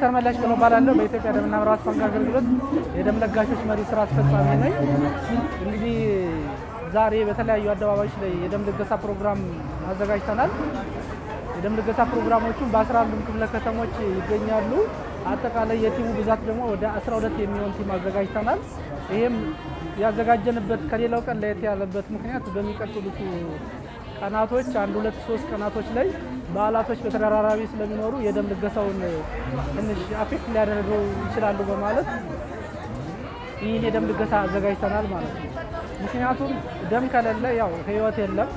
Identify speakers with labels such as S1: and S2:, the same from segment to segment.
S1: ዶክተር መላሽ ቀሎ እባላለሁ። በኢትዮጵያ ደምና ህብረህዋስ ባንክ አገልግሎት የደም ለጋሾች መሪ ስራ አስፈጻሚ ነኝ። እንግዲህ ዛሬ በተለያዩ አደባባዮች ላይ የደም ልገሳ ፕሮግራም አዘጋጅተናል። የደም ልገሳ ፕሮግራሞቹም በ11ዱም ክፍለ ከተሞች ይገኛሉ። አጠቃላይ የ team ኡ ብዛት ደግሞ ወደ 12 የሚሆን team አዘጋጅተናል። ይህም ያዘጋጀንበት ከሌላው ቀን ለየት ያለበት ምክንያት በሚቀጥሉት ቀናቶች አንድ፣ ሁለት፣ ሶስት ቀናቶች ላይ በዓላቶች በተደራራቢ ስለሚኖሩ የደም ልገሳውን ትንሽ affect ሊያደርገው ይችላሉ በማለት ይህን የደም ልገሳ አዘጋጅተናል ማለት ነው። ምክንያቱም ደም ከሌለ ያው ህይወት የለም።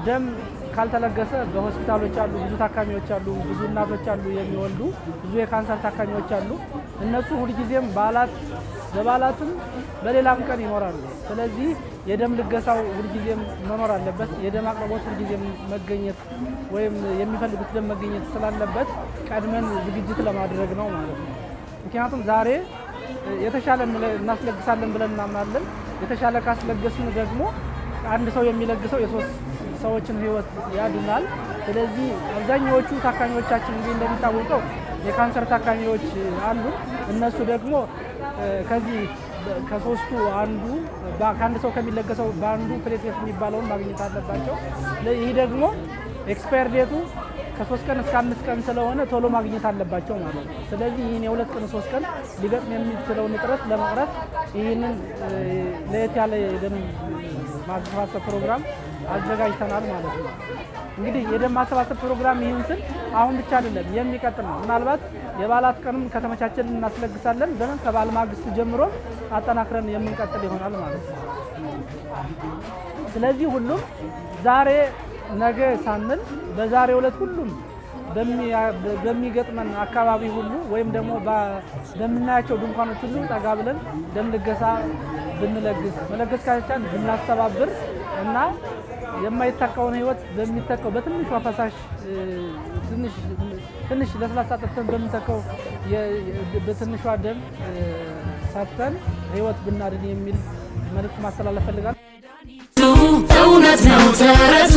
S1: ደም ካልተለገሰ በሆስፒታሎች አሉ፣ ብዙ ታካሚዎች አሉ፣ ብዙ እናቶች አሉ የሚወልዱ፣ ብዙ የካንሰር ታካሚዎች አሉ። እነሱ ሁልጊዜም በዓላት በበዓላትም በሌላም ቀን ይኖራሉ። ስለዚህ የደም ልገሳው ሁልጊዜም መኖር አለበት። የደም አቅርቦት ሁልጊዜም መገኘት ወይም የሚፈልጉት ደም መገኘት ስላለበት ቀድመን ዝግጅት ለማድረግ ነው ማለት ነው። ምክንያቱም ዛሬ የተሻለ እናስለግሳለን ብለን እናምናለን። የተሻለ ካስለገስን ደግሞ አንድ ሰው የሚለግሰው የሶስት ሰዎችን ህይወት ያድናል። ስለዚህ አብዛኛዎቹ ታካሚዎቻችን እንግዲህ እንደሚታወቀው የካንሰር ታካሚዎች አሉ። እነሱ ደግሞ ከዚህ ከሶስቱ አንዱ፣ ከአንድ ሰው ከሚለገሰው በአንዱ platelet የሚባለውን ማግኘት አለባቸው። ይህ ደግሞ expire date ኡ ከ3 ቀን እስከ 5 ቀን ስለሆነ ቶሎ ማግኘት አለባቸው ማለት ነው። ስለዚህ ይህን የ2 ቀን 3 ቀን ሊገጥም የሚችለውን እጥረት ለመቅረፍ ይህንን ለየት ያለ የደም ማሰባሰብ ፕሮግራም አዘጋጅተናል ማለት ነው። እንግዲህ የደም ማሰባሰብ ፕሮግራም ይህን ስል አሁን ብቻ አይደለም፣ የሚቀጥል ነው። ምናልባት የበዓላት ቀንም ከተመቻቸልን እናስለግሳለን። ዘመን ከበዓል ማግስት ጀምሮ አጠናክረን የምንቀጥል ይሆናል ማለት ነው። ስለዚህ ሁሉም ዛሬ ነገ ሳንል በዛሬው ዕለት ሁሉም በሚገጥመን አካባቢ ሁሉ ወይም ደግሞ በምናያቸው ድንኳኖች ሁሉ ጠጋ ብለን ደም ልገሳ ብንለግስ፣ መለገስ ካልቻልን ብናስተባብር እና የማይተካውን ህይወት በሚተካው በትንሿ ፈሳሽ፣ ትንሽ ለስላሳ ጠጥተን በምንተካው በትንሿ ደም ሰጥተን ህይወት ብናድን የሚል መልእክት ማስተላለፍ ፈልጋለሁ።
S2: እውነት ነው ተረቱ።